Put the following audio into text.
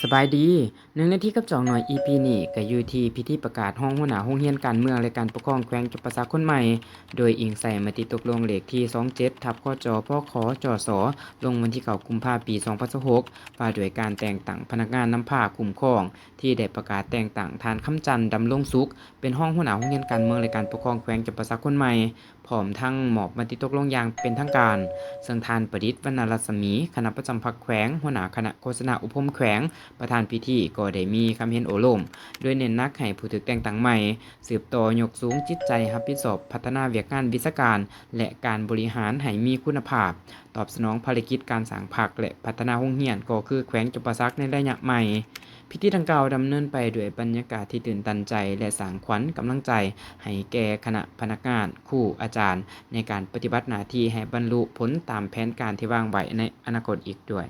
ສະບາຍດີ. ໜຶ່ງນາທີກັບສອງໜ້ອຍ ອີ ປີ ນີ້ ກໍຢູ່ທີ່ພິທີປະກາດຮອງຫົວໜ້າໂຮງຮຽນການເມືອງ ແລະ ການປົກຄອງແຂວງຈຳປາສັກຄົນໃໝ່ ໂດຍອີງໃສ່ມະຕິຕົກລົງເລກທີສອງເຈັດ ທັບ ຄຈ ພຂ ຈສ ລົງວັນທີເກົ້າ ກຸມພາ ປີສອງພັນຊາວຫົກ ວ່າດ້ວຍການແຕ່ງຕັ້ງພະນັກງານນຳພາຄຸ້ມຄອງ ທີ່ໄດ້ປະກາດແຕ່ງຕັ້ງທ່ານ ຄຳຈັນ ດຳລົງສຸກ ເປັນຮອງຫົວໜ້າໂຮງຮຽນການເມືອງ ແລະ ການປົກຄອງແຂວງຈຳປາສັກຄົນໃໝ່. ພ້ອມທັງມອບມະຕິຕົກລົງຢ່າງເປັນທາງການ ເຊິ່ງທ່ານ ປະດິດ ວັນນະລັດສະໝີ ຄະນະປະຈຳພັກແຂວງ, ຫົວໜ້າຄະນະໂຄສະນາອົບຮົມແຂວງ, ປະທານພິທີກໍໄດ້ມີຄຳເຫັນໂອ້ລົມ ໂດຍເນັ້ນໜັກໃຫ້ຜູ້ຖືກແຕ່ງຕັ້ງໃໝ່ ສືບຕໍ່ຍົກສູງຈິດໃຈຮັບຜິດຊອບພັດທະນາວຽກງານວິຊາການ ແລະ ການບໍລິຫານໃຫ້ມີຄຸນນະພາບ, ຕອບສະໜອງພາລະກິດການສ້າງພັກ ແລະ ພັດທະນາໂຮງຮຽນ ກໍຄືແຂວງຈຳປາສັກໃນໄລຍະໃໝ່. ພິທີດັ່ງກ່າວດຳເນີນໄປດ້ວຍບັນຍາກາດທີ່ຕື່ນຕັນໃຈ ແລະ ສ້າງຂວັນກຳລັງໃຈໃຫ້ແກ່ຄະນະພະນັກງານ, ຄູ, ອາຈານ ໃນການປະຕິບັດໜ້າທີ່ໃຫ້ບັນລຸຜົນຕາມແຜນການທີ່ວາງໄວ້ໃນອະນາຄົດອີກດ້ວຍ.